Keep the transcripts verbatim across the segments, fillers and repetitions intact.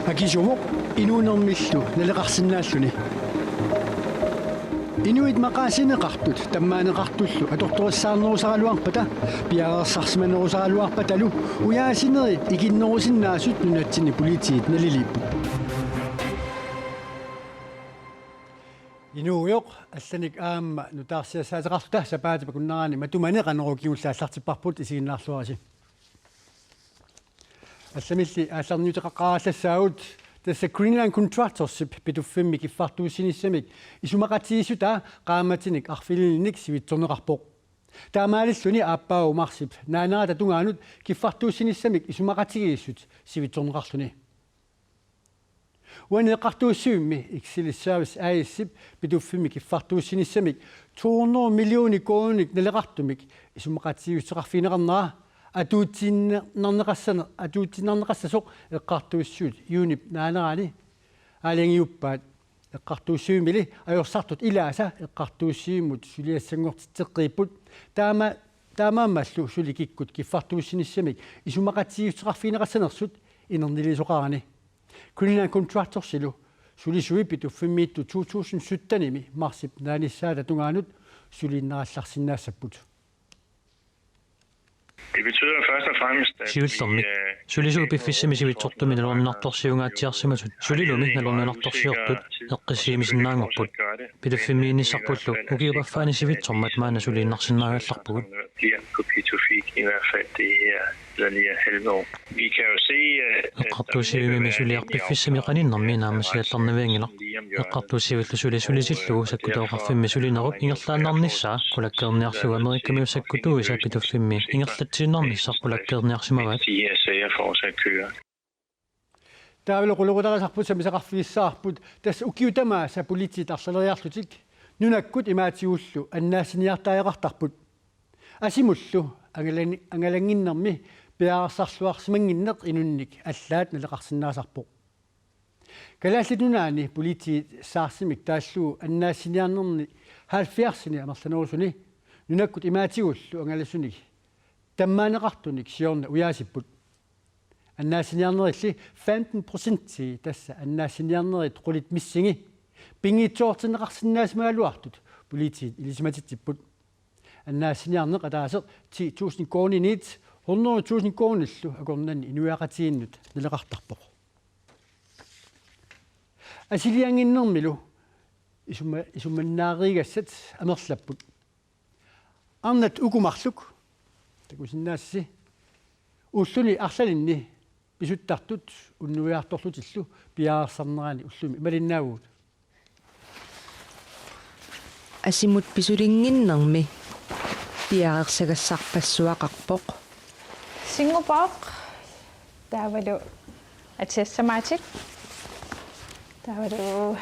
Akisuvoq inuunermillu naleqarsinnaalluni. Inuit maqaasineqartut tammaaneqartullu atortorissaarnerusaraluarpata, piareersarsimanerusaraluarpatalu, ujaasinerit ikinnerusinnaasut nunatsinni politiit naliliipput. Inuujoq allanik aamma nutaarsiassaateqarluta sapaatip akunnerani matumani Qanorooq kingulleq aallartipparput, isiginnaarluarisi. Allamilli aallarniuteqaqqaarallassagut. Tassa Greenland Contractorsip Pituffimmi kiffartuussinissamik isumaqatigiissutaa qaammatinik arfinilinnik sivitsorneqarpoq. Taamaalilluni aappaavoq marsip naanerata tungaanut kiffartuussinissamik isumaqatigiissut sivitsorneqarluni. Uani eqqartuussivimmi Exelis Service A/S-ip Pituffimmi kiffartuussinissamik to hundrede millioner koruuninik naleqartumik isumaqatigiissuteqarfigineqarnera atuutsinarneqassane-, atuutsinarneqassasoq eqqartuussivut juunip naanerani aalajangiuppaat. Eqqartuussivimmili ajorsartut ilaasa eqqartuussivimmut suliassanngortitseqqiipput. Taama-, taamaammallu suli kikkut kiffartuussinissamik isumaqatigiissuteqarfigineqassanersut inerniliisoqarani. Greenland Contractorsilu sulisui Pituffimmiittut to tusind syttenimi marsip naanissaata tungaanut suliinnarallarsinnaassapput. Det betyder først og fremmest, at vi, Siullermik, øh, sulisui piffissami sivitsortumi nalorninartorsiungaatsiarsimasut sulilumi nalorninartorsiortut eqqissiisinnaanngorput. Pituffimmiinnissarpullu ukiup affaani sivitsormat maanna suliinnarsinnaagallarpugut. Bliver på Pituffik i hvert fald det her yderligere halve år. Vi kan jo se, øh, at der vil være en afklaring. Eqqartuussivimmi suliaq piffissami qaninnermi naammassiallarnavianngilaq. Eqqartuussivillu suli sulisillugu sakkutooqarfimmi sulinerup ingerlaannarnissaa qulakkeerniarlugu Amerikamiut sakkutuisa Pituffimmi ingerlatsiinnarnissaq qulakkeerniarsimavaat. De her sager fortsat kører. Taavalu qulequtarisarput sammisaqarfigissavarput, tassa ukiut tamaasa politiit arlaleriarlutik nunakkut imaatigullu annaassiniartariaqartarput. Asimullu angalan-, angalannginnermi piareersarluarsimannginneq inunnik allaat naleqarsinnaasarpoq. Kalaallit Nunaanni politiit SARS-imik taallugu annaassiniarnerni halvfjerdsini amerlanerusuni nunakkut imaatigullu angalasunik tammaaneqartunik siorna ujaasipput. Annaassiniarnerilli femten procentii, tassa annaassiniarnerit qulit missingi, pinngitsoortinneqarsinnaasimagaluartut politiit ilisimatitsipput. Annaassiniarneq ataaseq ti tusind koruuniniit hundrede tusind koruunillu akornanni inuiaqatigiinnut naleqartarpoq. Asiliannginnermilu isumma-, isumannaarigassat amerlapput. Arnat uku marluk takusinnaassasi ulluni arlalinni pisuttartut unnuiartorlutillu piareersarnerani ullumi malinnaavugut. Asimut pisulinnginnermi piareersagassarpassuaqarpoq. Singupoq, taavalu atisassamaatit, taavalu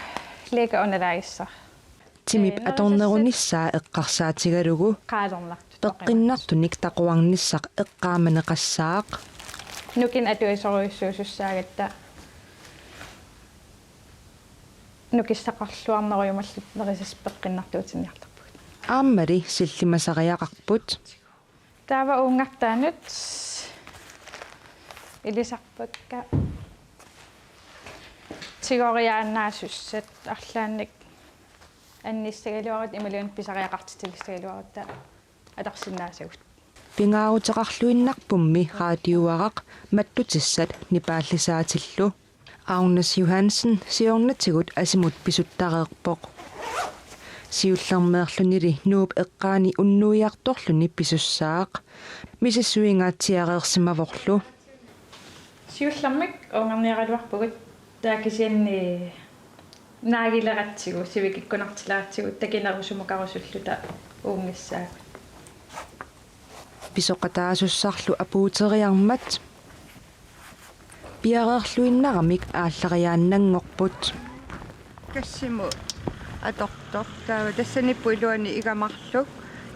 lægger underlagissaq. Timip atornerunissaa eqqarsaatigalugu peqqinnartunik taquarnissaq eqqaamaneqassaaq. Nukinnik atuisorujussuusussaagatta nukissaqarluarnerujumallu nerisassat peqqinnartuutinniartarpugut. Aammali sillimasariaqarput. Taava uungartaanut ilisarpakka tigoriaannaasussat arlaannik annissagaluarutta imaluunniit pisariaqartitsilissagaluarutta atorsinnaasagut. Pingaaruteqarluinnarpummi raadiuaraq mattutissat nipaallisaatillu. Agnes Johansen siornatigut asimut pisuttareerpoq. Siullermeerlunili Nuup eqqaani unnuiartorluni pisussaaq. Misissuingaatsiareersimavorlu. Siullermik uungarniaraluarpugut, taava kisianni naagileratsigu, sivikikkunartileratsigu takinerusumukarusulluta uunngissaagut. Pisoqataasussarlu apuuteriarmat piareerluinnaramik aallariaannanngorput. Kassimut atortoq, taava tassaniippoq iluani iga marluk,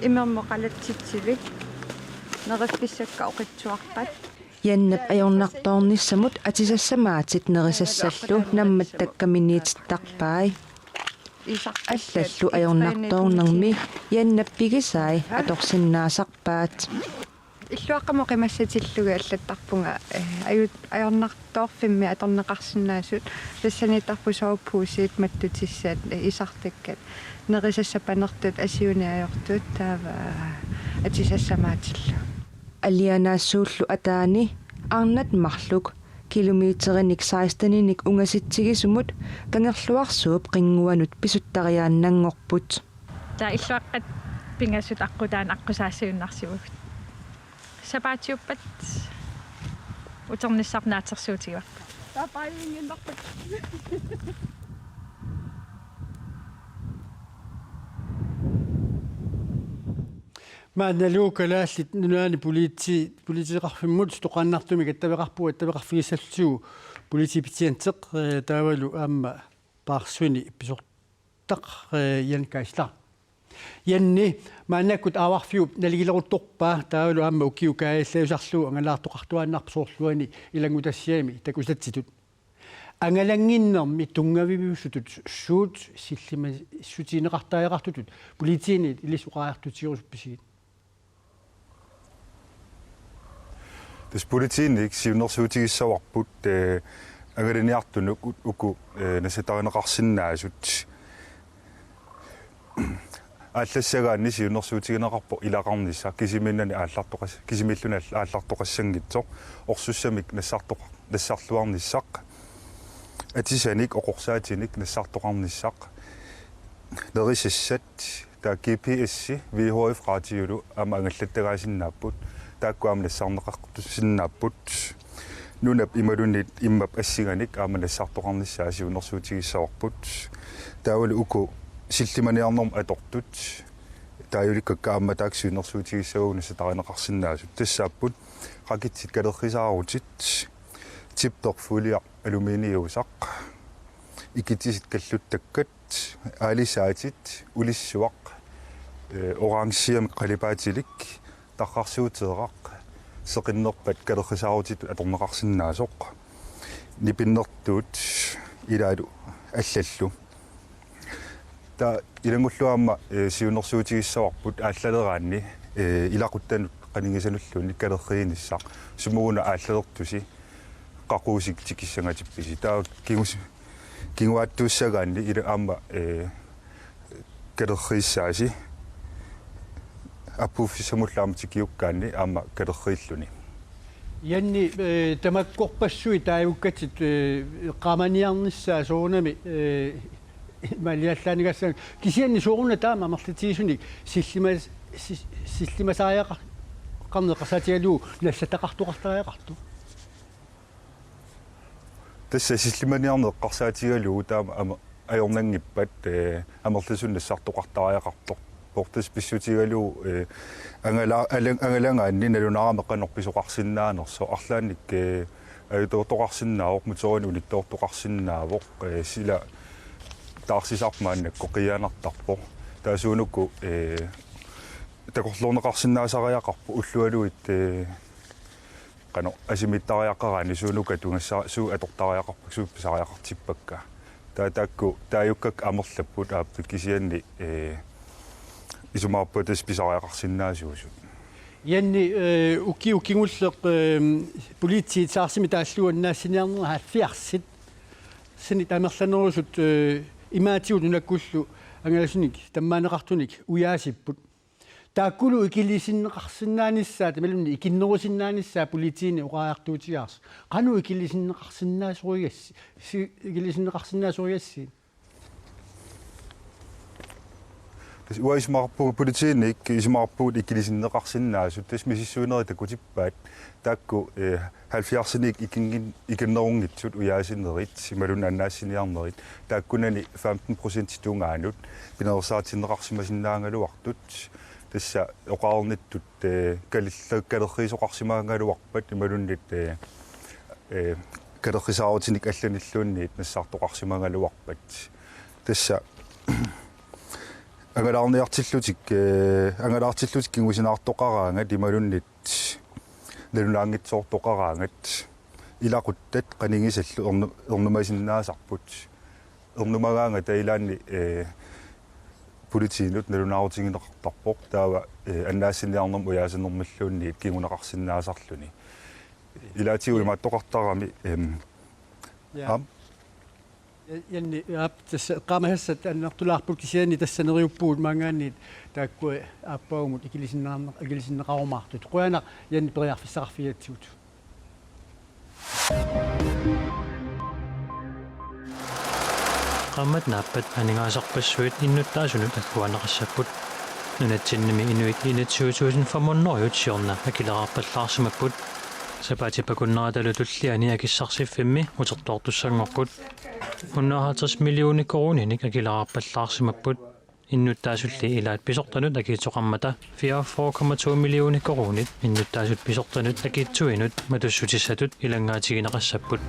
imermut qalatsitsivik, neriffissakka oqitsuarpat. Jannap ajornartoornissamut atisassamaatit nerisassallu nammattakkaminiitittarpai. Allallu ajornartoornermi Jannap pigisai atorsinnaasarpaat. Illuaqqamut qimassatillugit allattarpunga, eh, ajut-, ajornartoorfimmi atorneqarsinnaasut. Tassaniittarput soveposit, mattutissat, eh, isartakkat. Nerisassat panertut asiunit ajortut taava atisassat maatillu. Alianaassuullu ataani arnat marluk kilometerinik seksteninik ungasitsigisumut Kangerluarsuup qinnguanut pisuttariaannanngorput. Taava illuaqqat pingasut aqqutaani aqqusaassiuinnarsivugut. Sapaatiuppat uternissaq naatsorsuutigivarput. Maannalu Kalaallit Nunaanni politi-, politikeqarfimmut toqqaannartumik attaveqarpugut, attaveqarfigissallugu politibetjenteq, eh, taavalu aamma paarsuni pisortaq, eh, Jan Geisler. Janni, maannakkut aavarfiup naligileruttorpaa, taavalu aamma ukiut kaajallallugu angalaartoqartuaannarpoq soorlu uani ilanngutassiami takusatsitut. Angalannginnermi tunngaviusutut suut sillimassutigineqartariaqartutut politiinit ilissi oqariartuutigerusuppisiuk? Tassa politiinik siunnersuutigissavarput, eh, angalaniartunut u-, uku, eh, nassatarineqarsinnaasut. Aallassagaanni siunnersuutigineqarpoq ilaqarnissaq kisimiinnani aallartoqas-, kisimiilluni aall-, aallartoqassanngitsoq, orsussamik nassartoqa-, nassarluarnissaq, atisanik oqorsaatinik nassartoqarnissaq, nerisassat, taava G P S, V H F radiolu aamma angallattagaasinnaapput, taakku aamma nassarneqartusinnaapput. Nunap imaluunniit immap assinganik aamma nassartoqarnissaa siunnersuutigissavarput. Taavalu uku sillimaniarnermut atortut taajulikkakka aamma taakku siunnersuutigissavagut nassatarineqarsinnaasut. Tassaapput raketsit kalerrisaarutit, tipperfuliaq aluminiusaq, ikitisit kalluttakkat, aalisaatit, ulissuaq, eh, orangemik qalipaatilik, tarrarsuuteeraq, seqinnerpat kalerrisaarutitut atorneqarsinnaasoq, nipinnertuut ilaalu allallu. Taava ilanngullugu aamma, eh, siunnersuutigissavarput aallaleraanni, eh, ilaquttanut qanigisanulluunniit kalerriinissaq, sumut una aallalertusi qaqugusi tikissangatippisi. Taava kingus-, kinguaattuussagaanni ila aamma, eh, kalerriissaasi. Appuuffissamullu aamma tikiukkaanni aamma kalerriilluni. Janni, eh, tamakkorpassuit taajukkatit, eh, eqqaamaniarnissaa soorunami, eh, imaaliallaanigassaanga. Kisianni sooruna taama amerlatigisunik sillimas-, si-, sillimasariaqar-, qarneq eqqarsaatigalugu nassataqartoqartariaqartoq. Tassa sillimaniarneq eqqarsaatigalugu taama ama-, ajornanngippat, eh, amerlasuut nassartoqartariaqartoq. Portis pissutigalugu, eh, angala-, alang-, angalagaanni nalunaarami qanoq pisoqarsinnaanersoq. Arlaannik, eh, ajutoortoqarsinnaavoq, motorinik unittoortoqarsinnaavoq, eh, sila taarsisarpoq maannakkut qiianartarpoq. Taava suunuku, eh, takorloorneqarsinnaasariaqarpoq ullualuit, eh, qanoq asimiittariaqaraanni suunuku atugassa-, suut atortariaqarpakka, suut pisariaqartippakka. Taava taakku taajukkakka amerlapput aappit kisianni, eh, isumaqarpunga tassa pisariaqarsinnaasuusut. Janni, eh, ukiut kingulliit, eh, politiit SARS-imi taallugu annaassiniarnerat halvfjerdsit. Sanit amerlanerusut, eh, imaatigut nunakkullu angalasunik tammaanneqartunik ujaasipput. Taakkulu ikilisinneqarsinnaanissaat, imaluunniit ikinnerusinnaanissaat politiinit oqariartuutigaarsi. Qanoq ikilisinneqarsinnaasorigassi-, si-, ikilisinneqarsinnaasorigassiit? Tassa uanga isumaqarpugut politiinik, isumaqarpugut ikilisinneqarsinnaasut, tassa misissuinerit takutippaat, taakku, eh, halvfjerdsinik ikinngin-, ikinnerunngitsut ujaasinerit, imaluunniit annaassiniarnerit, taakkunani femten procentip tungaanut pinersaatinneqarsimasinnaagaluartut, tassa oqarnittut, eh, kalilla-, kalerriisoqarsimagaluarpat, imaluunniit, eh, eh, kalerrisaarutinik allanilluunniit nassartoqarsimagaluarpat. Tassa angalaarniartillutik, eh, angalaartillutik kingusinaartoqaraangat imaluunniit nalunaanngitsoortoqaraangat ilaquttat qanigisallu ernu-, ernumasinnaasarput. Ernumagaanga Thailandimi, eh, politiinut nalunaarutigineqartarpoq, taava, eh, annaassiniarnermut ujaasanermilluunniit kinguneqarsinnaasarluni. Ilaatigut imaattoqartarami, em, Ja. Aap. Ja, Janni, aap, tassa eqqaamasassat annertulaarput kisianni tassa neriuppugut maanngaanniit taakkua aappagumut ikilisinneqarne-, ikilisinneqarumaartut. Qujanaq Janni periarfissaqarfigigatsigut. Qaammat naappat aningaasarpassuit innuttaasunut agguaanneqassapput. Nunatsinnimi inuit enogtyve tusind fem hundrede siorna akileraarpallaarsimapput. Sapaatip akunneratalu tulliani akissarsiffimmi utertuartussanngorput. Hundrede og halvtreds millioner koruuninik akileraarpallaarsimapput. Innuttaasulli ilaat pisortanut akiitsoqarmata fireogfyrre komma to millioner koruunit innuttaasut pisortanut akiitsuinut matussutissatut ilanngaatigineqassapput.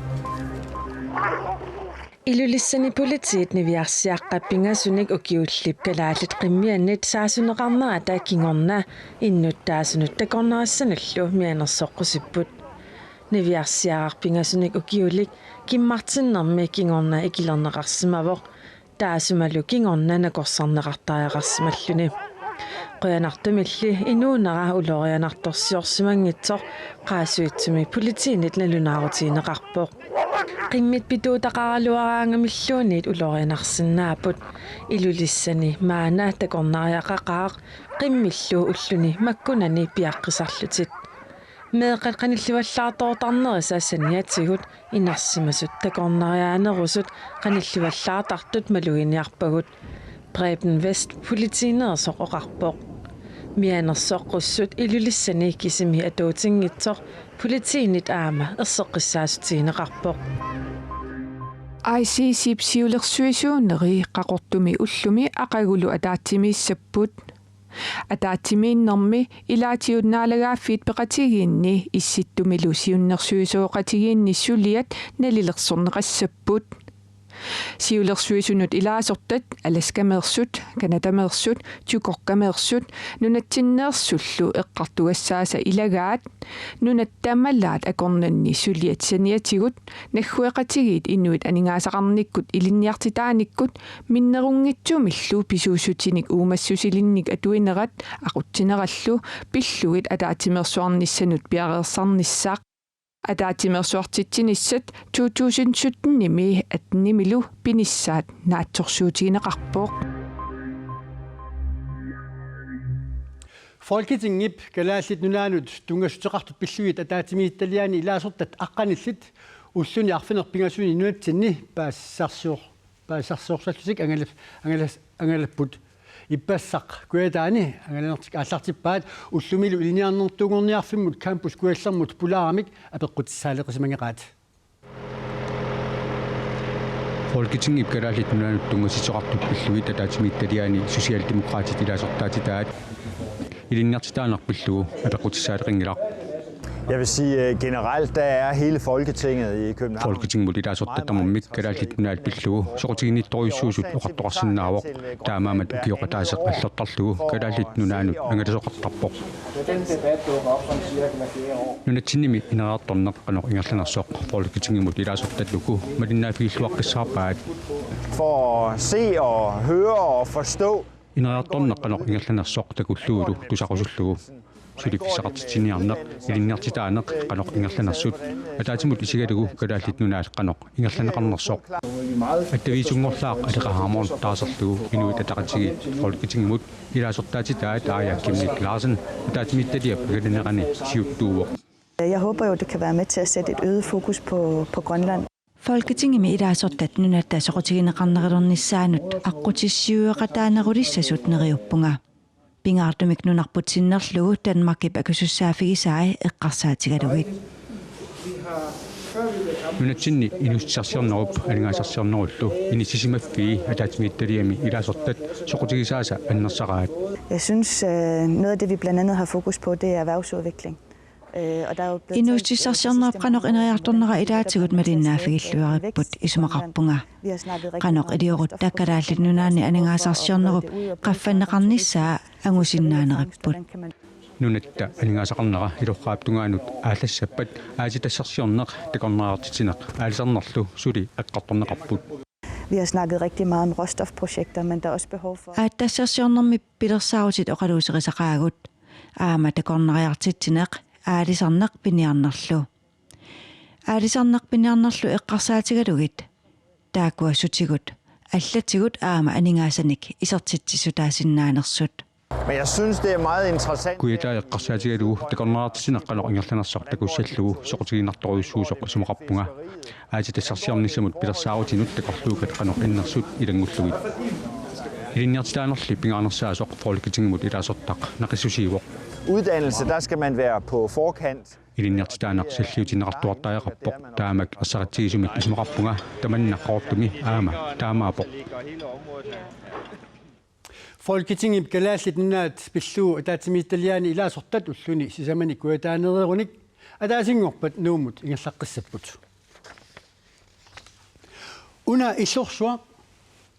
Ilulissani politiit niviarsiaqqat pingasunik ukiullip kalaallit qimmiannit saassunneqarnerata kingorna innuttaasunut takornarissanullu mianersoqqusipput. Niviarsiaraq pingasunik ukiulik kimmartinnermi kingorna ikilerneqarsimavoq. Taassumalu kingorna nakorsarneqartariaqarsimalluni. Qujanartumilli inuunera ulorianartorsiorsimanngitsoq Qaasuitsumi politiinit nalunaarutigineqarpoq. Qimmit pituutaqaraluaraangamilluunniit ulorianarsinnaapput. Ilulissani maanna takornariaqaqaaq qimmillu ulluni makkunani piaqqisarlutit. Meeqqat qanillivallaartoortarnerisa saniatigut inersimasut takornariaanerusut qanillivallaartartut maluginiarpagut, Preben West politiineersoq oqarpoq. Mianersoqqussut Ilulissani kisimi atuutinngitsoq politiinit aamma erseqqissaassutigineqarpoq. I C C-p siulersuisuuneri Qaqortumi ullumi aqagulu ataatsimiissapput. Ataatsimiinnermi ilaatigut naalagaaffiit peqatigiinni Issittumilu siunnersuisoqatigiinni suliat nalilersorneqassapput. Siulersuisunut ilaasortat Alaskameersut, Canadameersut, Chukokameersut nunatsinneersullu eqqartugassaasa ilagaat, nunatta malaat akornanni suliat saniatigut naggueqatigiit inuit aningaasaqarnikkut ilinniartitaanikkut minnerunngitsumillu pisuussutinik uumassusilinnik atuinerat aqutsinerallu pillugit ataatsimeersuarnissanut piareersarnissaq. Ataatsimeersuartitsinissat to tusind sytten-imi attenimilu pinissaat naatsorsuutigineqarpoq. Folketingip Kalaallit Nunaannut tunngassuteqartut pillugit ataatsimiititaliaani ilaasortat aqqanillit ulluni arfineq-pingasuni nunatsinni paasisarsior-, paasisarsiorsallutik angalaf-, angalas-, angalapput. Ippassaq Kujataani angalanertik aallartippaat ullumilu ilinniarnertuunngorniarfimmut Campus Kujallermut pulaaramik apeqqutissaaleqisimangeqaat. Folketingip Kalaallit Nunaannut tunngassuteqartut pillugit ataatsimiititaliaani Socialdemokraatit ilaasortaatitaat ilinniartitaaneq pillugu apeqqutissaaleqinngilaq. Jeg vil sige, øh, generelt, der er hele Folketinget i København. Folketingimut ilaasortat tamarmik Kalaallit Nunaat pillugu soqutiginittorujussuusut oqartoqarsinnaavoq, taamaammat ukioq ataaseq allortarlugu Kalaallit Nunaannut angalasoqartarpoq. Nunatsinnimi ineriartorneq qanoq ingerlanersoq Folketingimut ilaasortat uku malinnaaffigilluaqqissaarpaat. For at se og høre og forstå. Ineriartorneq qanoq ingerlanersoq takullugulu tusarusullugu. Suliffissaqartitsiniarneq, ilinniartitaaneq qanoq ingerlanersut, ataatsimut isigalugu Kalaallit Nunaat qanoq ingerlanneqarnersoq. Attaviisunngorlaaq Aleqa Hammond taasarlugu Inuit Ataqatigiit Folketingimut ilaasortaatitaat Aaja Chemnitz Larsen ataatsimiititaliap angalanerani siuttuuvoq. Jeg håber jo, det kan være med til at sætte et øget fokus på, på Grønland. Folketingimi ilaasortat nunatta soqutigineqarnerulernissaanut aqqutissiueqataanerulissasut neriuppunga. Pingaartumik nunarput sinnerlugu Danmarkip akisussaaffigisai eqqarsaatigalugit. Nunatsinni inuussutissarsiornerup aningaasarsiornerullu inissisimaffii ataatsimiititaliami ilaasortat soqutigisaasa annersaraat. Jeg synes, øh, noget af det, vi blandt andet har fokus på, det er erhvervsudvikling. Øh, og der er jo blevet talt, øh, Inuussutissarsiornerup qanoq ineriartornera ilaatigut malinnaaffigilluaripput isumaqarpunga. Qanoq iliorutta Kalaallit Nunaanni aningaasarsiornerup qaffanneqarnissaa angusinnaaneripput. Nunatta aningaasaqarnera ilorraap tungaanut aallassappat aatsitassarsiorneq takornariartitsineq aalisarnerlu suli eqqartorneqarput. Vi har snakket rigtig meget om råstofprojekter, men der er også behov for... Aatsitassarsiornermi pilersaarutit oqaluuserisaqaagut. Aamma takornariartitsineq, aalisarneq piniarnerlu. Aalisarneq piniarnerlu eqqarsaatigalugit taakku assutigut, allatigut aamma aningaasanik isertitsissutaasinnaanersut. Men jeg synes, det er meget interessant. Kujataa eqqarsaatigalugu takornariartitsineq qanoq ingerlanersoq takussallugu soqutiginartorujussuusoq isumaqarpunga. Aatsitassarsiornissamut pilersaarutinut takorluukkat qanoq annersut ilanngullugit. Ilinniartitaanerli pingaarnersaasoq Folketingimut ilaasortaq naqissusiivoq. Uddannelse, der skal man være på forkant. Ilinniartitaaneq salliutinneqartuartariaqarpoq, taamak ersaritsigisumik isumaqarpunga, tamanna Qaqortumi aamma taamaappoq. Folketingip Kalaallit Nunaat pillugu ataatsimiititaliaani ilaasortat ulluni sisamanik kujataaneereerunik ataasinngorpat Nuummut ingerlaqqissapput. Una illorsuaq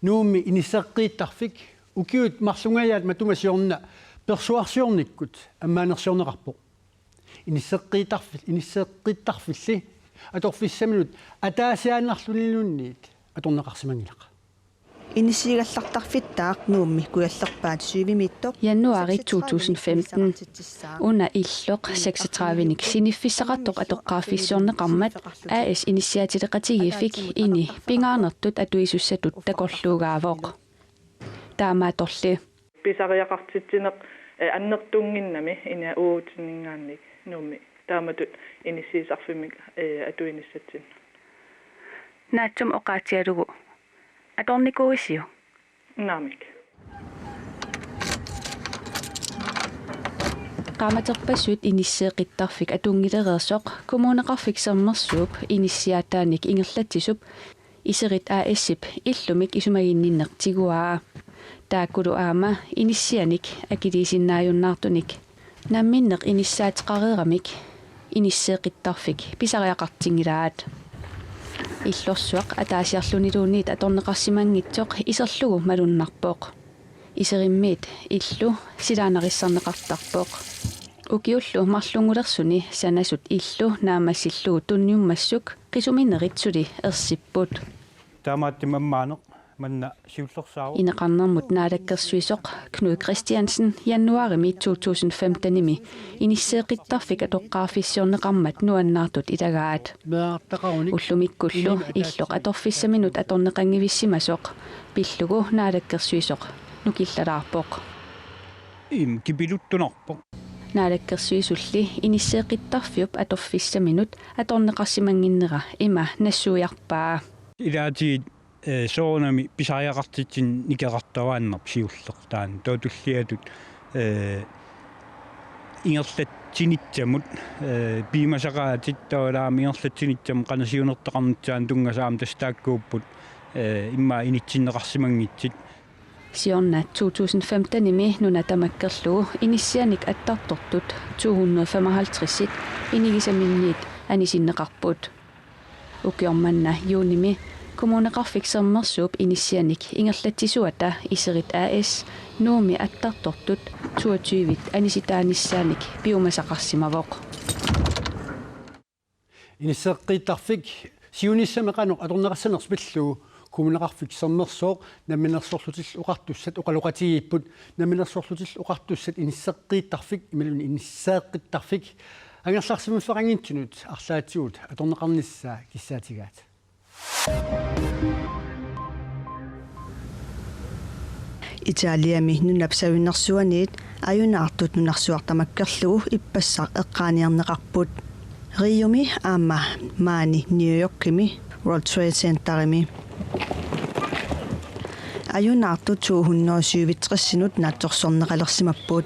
Nuummi inisseeqqittarfik ukiut marlungajaat matuma siorna persuarsiornikkut ammaanersiorneqarpoq. Inisseeqqittarfi-, inisseeqqittarfilli atorfissaminut ataasiaannarluniluunniit atorneqarsimanngilaq. Inissiigallartarfittaaq Nuummi kujallerpaat syvimiittoq. Januari to tusind femten. Una illoq seksogtredivenik siniffissaqartoq atoqqaaffissorneqarmat A/S Inissiaatileqatigiiffik INI pingaanertut atuisussatut takorluugaavoq. Taamaattorli. Pisariaqartitsineq, eh, annertunnginnami ina uagutsinnit Nuummi taamatut inissiisarfimmik, eh, atuinissatsinnut. Naatsumik oqaatigalugu atornikuuisiuk? Naamik. Qaammaterpassuit inisseeqqittarfik atunngilereersoq Kommuneqarfik Sermersuup inissiaataanik ingerlatsisup Iserit A/S-ip illumik isumaginninneq tiguaa. Taakkulu aamma inissianik akiliisinnaajunnaartunik namminneq inissaateqareeramik inisseeqqittarfik pisariaqartinngilaat. Illorsuaq ataasiarluniluunniit atorneqarsimanngitsoq iserlugu malunnarpoq. Iserimmiit illu silaannarissarneqartarpoq. Ukiullu marlunngulersuni sanasut illu naammassillugu tunniummassuk qisuminerit suli ersipput. Taamaattumik ammaaneq manna siullersaavoq. Ineqarnermut naalakkersuisoq Knud Kristiansen januarimi to tusind femtenimi inisseeqqittarfik atoqqaaffissorneqarmat nuannaartut ilagaat. Ullumikkullu illoq atorfissaminut atorneqanngivissimasoq pillugu naalakkersuisoq nukillalaarpoq. Im kipiluttunarpoq. Naalakkersuisulli inisseeqqittarfiup atorfissaminut atorneqarsimannginnera ima nassuiarpaa. Ilaatigut, eh, soorunami pisariaqartitsineq nikeqartuaannarpoq siulleq taanna. Taava tulliatut, eh, ingerlatsinitsamut, eh, piumasaqaatit taavalu aamma ingerlatsinitsamut qanoq siunertaqarnissaanut tunngasut aamma tassa taakkuupput, eh, immaqa initsinneqarsimanngitsut. Siorna to tusind femtenimi nuna tamakkerlugu inissianik attartortut to hundrede femoghalvtredsit inigisaminniit anisinneqarput. Ukioq manna juunimi Kommuneqarfik Sermersuup inissianik ingerlatsisuata Iserit A/S Nuummi attartortut toogtyvit anisitaanissaannik piumasaqarsimavoq. Inisseeqqittarfik siunissami qanoq atorneqassanersoq pillugu Kommuneqarfik Sermersooq Namminersorlutillu Oqartussat oqaloqatigiipput. Namminersorlutillu Oqartussat inisseeqqittarfik imaluunniit inisseeqqittarfik angerlarsimaffianngitsunut arlaatigut atorneqarnissaa kissaatigaat. Italiami nunap savinnersuaniit ajunaartut nunarsuaq tamakkerlugu ippassaq eqqaaniarneqarput. Riomi aamma maani New Yorkimi World Trade Centerimi ajunaartut to hundrede syvogtresinut naatsorsorneqalersimapput.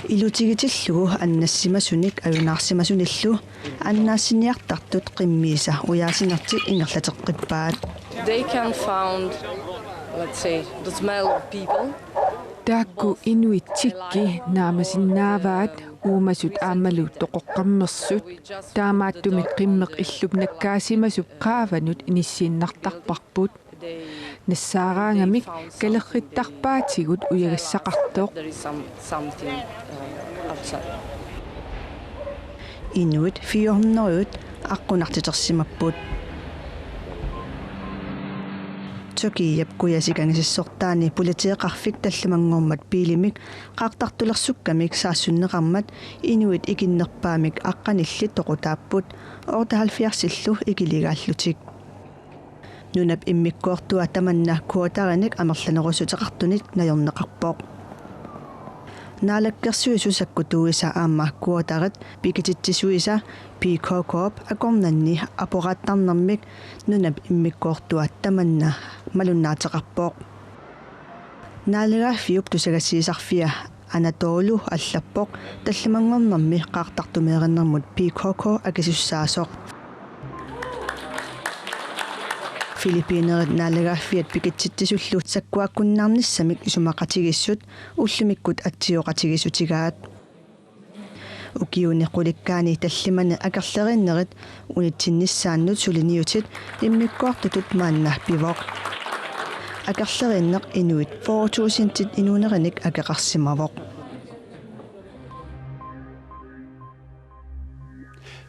Ilutigitillugu annassimasunik ajunaarsimasunillu annaassiniartartut qimmiisa ujaasinertik ingerlateqqippaat. They can found, let's say, the smell of people. Taakku inuit tikki naamasinnaavaat uumasut aammalu toqoqqammersut. Taamaattumik qimmeq illup nakkaasimasut qaavanut inissiinnartarparput. Nassaaraangamik kalerrittarpaatigut ujagassaqartoq. There is some, something, uh, outside. Inuit fire hundrede aqqunartitersimapput. Tyrkiap kujasikangisissortaani politeeqarfik tallimanngormat biilimik qaartartulersukkamik saassunneqarmat inuit ikinnerpaamik aqqanillit toqutaapput, otteoghalvfjerdsillu ikiligaallutik. Nunap immikkoortua tamanna quaderinik amerlanerussuteqartunik najorneqarpoq. Naalakkersuisut sakkutuuisa aamma quaderit pikititsisuisa P K K-p akornanni aporaattarnermik nunap immikkoortua tamanna malunnaateqarpoq. Naalagaaffiup tusagassiisarfia Anatolu allappoq tallimanngornermi qaartartumeerinnermut P K K akisussaasoq. Filippinerit naalagaaffiat pikititsisullu sakkuakkunnaarnissamik isumaqatigiissut ullumikkut atsioqatigiissutigaat. Ukiuni qulikkaani tallimani akerleriinnerit unitsinnissaannut suliniutit immikkoortutut maanna pivoq. Akerleriinneq inuit fyrre tusindit inuunerinik akeqarsimavoq.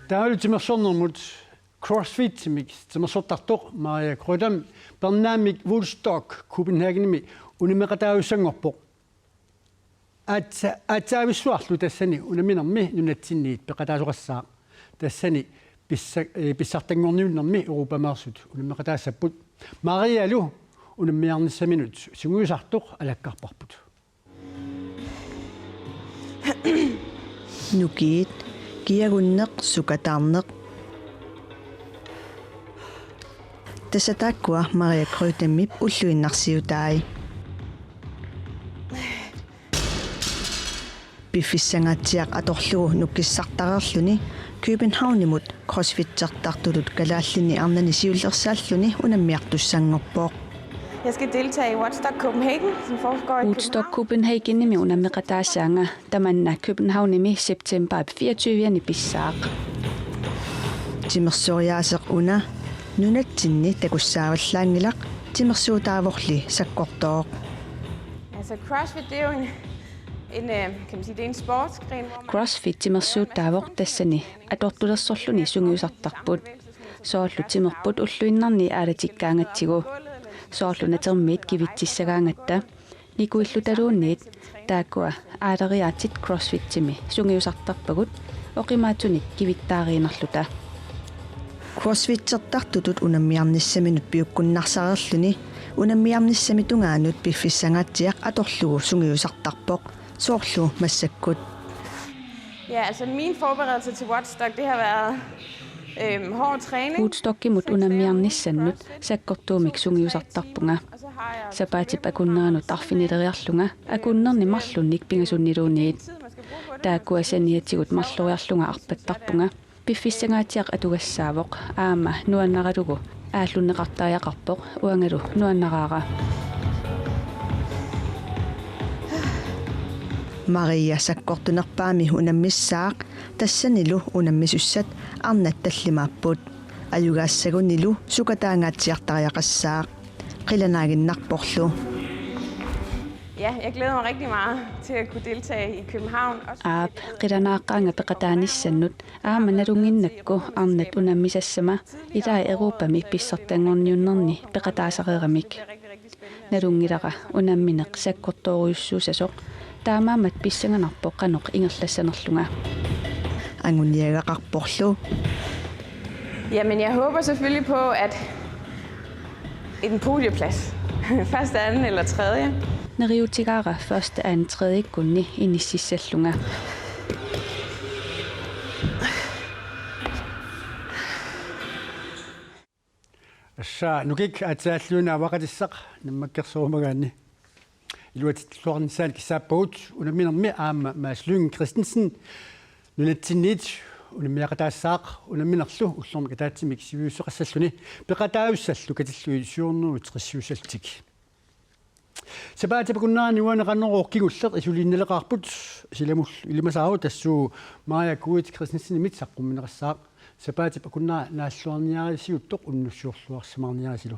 Taavalu timersornermut CrossFitimik timersortartoq Maria Kreutzmann pernaammik Woodstock Copenhagenimi unammeqataajussanngorpoq. Aatsa-, aatsaavissuarlu tassani unamminermi nunatsinniit peqataasoqassaaq. Tassani pissa-, eh, pissartanngorniunnermi Europameersut unammeqataassapput. Marialu unammiarnissaminut sungiusartoq alakkarparput. Nukiit, kiagunneq, sukataarneq. Tassa taakkua Maria Kreutzmannip ulluinnarsiutai. Piffissangaatsiaq atorlugu nukissartareerluni Københavnimut crossfittertartutut kalaallinni arnani siullersaalluni unammiartussanngorpoq. Jeg skal deltage i Woodstock Copenhagen, som foregår i Woodstock København. Copenhagenimi unammeqataassaanga, tamanna Københavnimi septembarip fireogtyve-ani pissaaq. Timersoriaaseq una nunatsinni takussaavallaanngilaq, timersuutaavorli sakkortooq. Altså, CrossFit, det er jo en, en, øh, kan man sige, det er en sportsgren, hvor man... CrossFit timersuutaavoq, tassani atortulersorluni sungiusartarput. Soorlu timerput ulluinnarni aalatikkaangatsigu. Soorlu natermiit kivitsissagaangatta. Nikuillutaluunniit taakkua aaleriaatsit CrossFitimi sungiusartarpagut oqimaatsunik kivittaariinnarluta. CrossFittertartutut unammiarnissaminut piukkunnarsareerluni unammiarnissami tungaanut piffissangaatsiaq atorlugu sungiusartarpoq, soorlu massakkut. Ja, altså, min forberedelse til Woodstock, det har været, øhm, hård træning. Woodstockimut unammiarnissannut sakkortuumik sungiusartarpunga. Sapaatip akunneranut arfinileriarlunga akunnerni marlunnik pingasunniluunniit. Taakkua saniatigut marloriarlunga arpattarpunga. Piffissangaatsiaq atugassaavoq, aamma nuannaralugu aallunneqartariaqarpoq, uangalu nuannaraara. Maria sakkortunerpaami unammissaaq, tassanilu unammisussat arnat tallimaapput. Ajugaassagunilu sukataangaatsiartariaqassaaq. Qilanaaginnarporlu. Ja, jeg glæder mig rigtig meget til at kunne deltage i København. Også... Aap, qilanaaqqaanga peqataanissannut, aamma nalunnginnakku arnat unammisassama ilai Europami pissartanngorniunnerni peqataasareeramik. Nalunngilara unammineq sakkortoorujussuussasoq, taamaammat pissanganarpoq qanoq ingerlassanerlunga. Anguniagaqarporlu. Jamen, jeg håber selvfølgelig på, at en podieplads. Første, anden eller tredje. Neriuutigaara første, anden, tredjekkunni inississallunga. Tassa nukik aatsaalluinnaq avaqatissaq nammakkersorumagaanni. Iluatsilluarnissaannik kissaappagut, unamminermi aamma Mads Lyng Christensen nunatsinniit unammeqataassaaq, unamminerlu ullormik ataatsimik sivisussuseqassalluni peqataajussallu katillugit syv hundrede tresiussallutik. Sapaatip akunnerani uani Qanorooq kingulleq isuliinnaleqaarput, silamullu ilimasaarut, tassuuna Maria Kuit Christensenimit saqqummiunneqassaaq. Sapaatip akunnera naalluarniarisiuttoq unnussiorluarsimaarniarisilu.